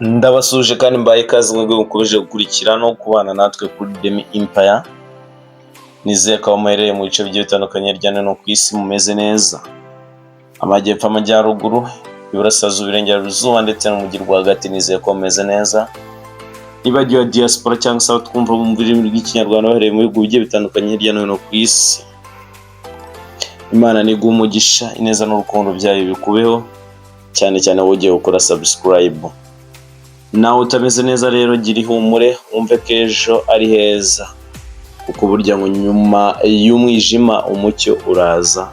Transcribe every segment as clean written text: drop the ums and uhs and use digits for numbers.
Ndabasuhuje kandi mbahaye ikaze mwebwe mukomeje gukurikira no kubana natwe kuri Demi Empire. Nizeye ko aho muherereye mu bice bigiye bitandukanye hirya no hino ku isi mumeze neza. Amajyepfo, amajyaruguru, iburasirazuba, iburengerazuba ndetse n'umujyi rwagati, nizeye ko mumeze neza. Nibagiwe diaspora cyangwa se abatwumva mu rurimi rw'Ikinyarwanda bahereye mu bihugu bigiye bitandukanye hirya no hino ku isi. Imana niguhe umugisha, ineza n'urukundo byayo bikubeho, cyane cyane wowe ugiye gukora subscribe. Nawe utameze neza rero, gira ihumure, wumve ko ejo ari heza, kuko burya ngo nyuma y'umwijima umucyo uraza.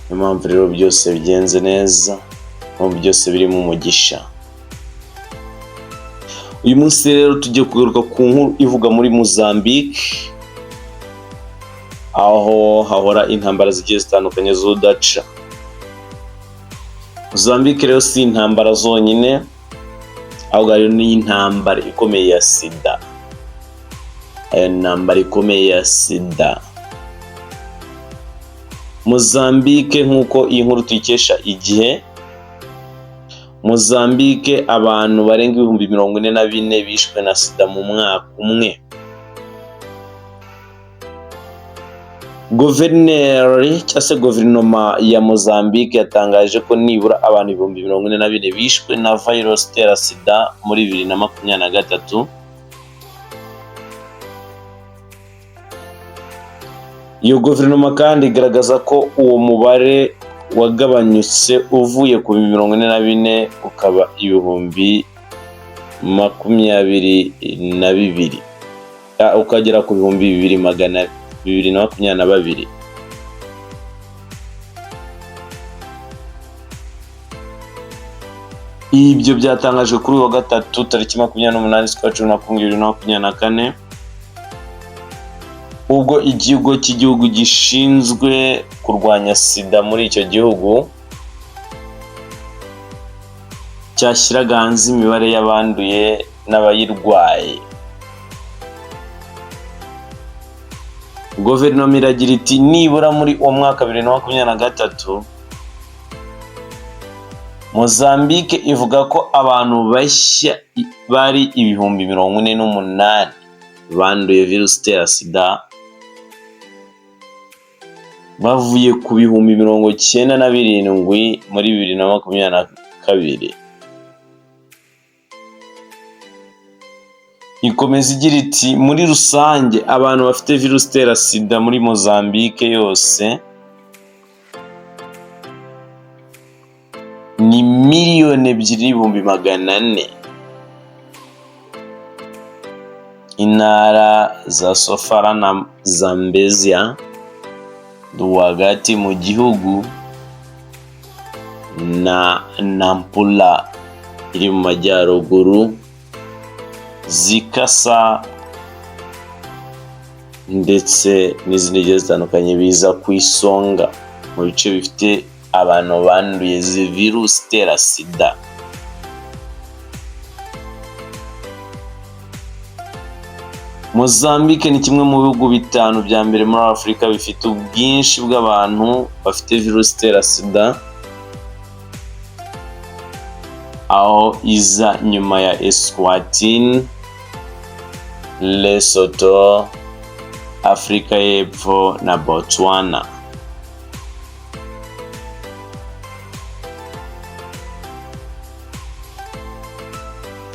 Niyo mpamvu rero byose bigenze neza, niyo mpamvu byose birimo umugisha. Uyu munsi rero tugiye kugaruka ku nkuru ivuga muri Mozambique, aho hahora intambara zigiye zitandukanye z'udaca. Mozambique rero si intambara zonyine, ahubwo hari n'intambara ikomeye ya sida. Ayo ntambara ikomeye ya sida. Mozambique, nk'uko iyi nkuru tuyikesha Igihe, Mozambique abantu barenga 44,000 bishwe na sida mu mwaka umwe. Guverineri cyangwa se guverinoma ya Mozambique yatangaje ko nibura abantu 44,000 bishwe na virusi itera sida muri 2023. Iyo guverinoma kandi igaragaza ko uwo mubare wagabanyutse uvuye ku 44,000 ukaba 22,000, ukagera ku 2,222. Ibyo byatangajwe kuri uyu wa gatatu tariki 28 z'ukwa 11 2024, ubwo ikigo cy'igihugu gishinzwe kurwanya sida muri icyo gihugu cyashyiraga hanze imibare y'abanduye n'abayirwaye. Guverinoma iragira iti nibura muri uwo mwaka 2023, Mozambique ivuga ko abantu bashya bari 48,000 banduye virusi itera sida, bavuye ku 97,000 muri 2022. Ikomeza igira iti muri rusange abantu bafite virusi itera sida muri Mozambique yose ni 2,400,000. Intara za Sofala na Zambezia rwagati mu gihugu na Nampula iri mu majyaruguru zikasa ndetse n'izindi zigiye zitandukanye biza ku isonga mu bice bifite abantu banduye virusi itera sida. Mozambique ni kimwe mu bihugu bitanu bya mbere muri Afurika bifite ubwinshi bw'abantu bafite virusi itera sida, aho iza nyuma ya Eswatini, Lesotho, Afurika y'Epfo na Botswana.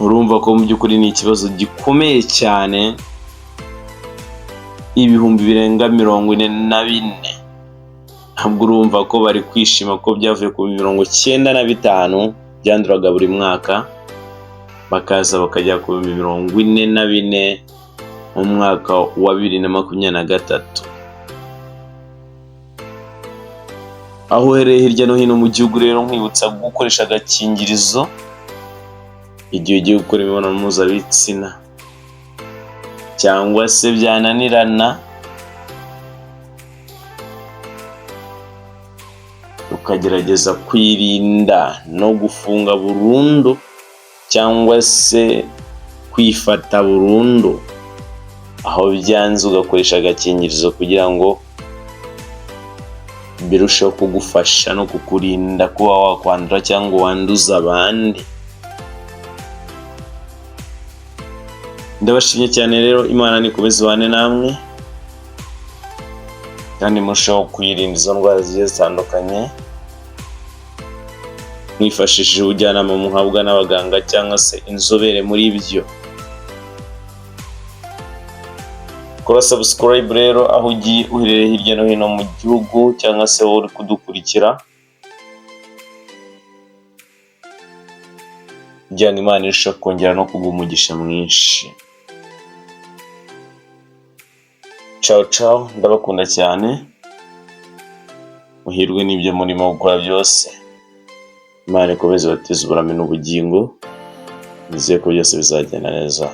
Urumva ko mu by'ukuri ni ikibazo gikomeye cyane, 44,000. Ntabwo urumva ko bari kwishima ko byavuye ku 95 byanduraga buri mwaka, bakaza bakajya ku 44,000 mu mwaka wa 2023. Aho uhereye hirya no hino mu gihugu rero, nkwibutsa gukoresha agakingirizo igihe ugiye gukora imibonano mpuzabitsina, cyangwa se byananirana ukagerageza kwirinda no gufunga burundu cyangwa se kwifata burundu, aho byanze ugakoresha agakingirizo kugira ngo birusheho kugufasha no kukurinda kuba wakwandura cyangwa wanduza abandi. Ndabashimye cyane rero, Imana nikomeze ibane namwe kandi murushaho kwirinda izo ndwara zigiye zitandukanye mwifashishije ubujyanama muhabwa n'abaganga cyangwa se inzobere muri byo. Kora subscribe rero aho ugiye uherereye hirya no hino mu gihugu cyangwa se wowe uri kudukurikira, kugira ngo Imana irusheho kongera no kuguha umugisha mwinshi. Ciao ciao, ndabakunda cyane, muhirwe n'ibyo murimo gukora byose. Imana ikomeze ibateze uburame n'ubugingo, nizeye ko byose bizagenda neza.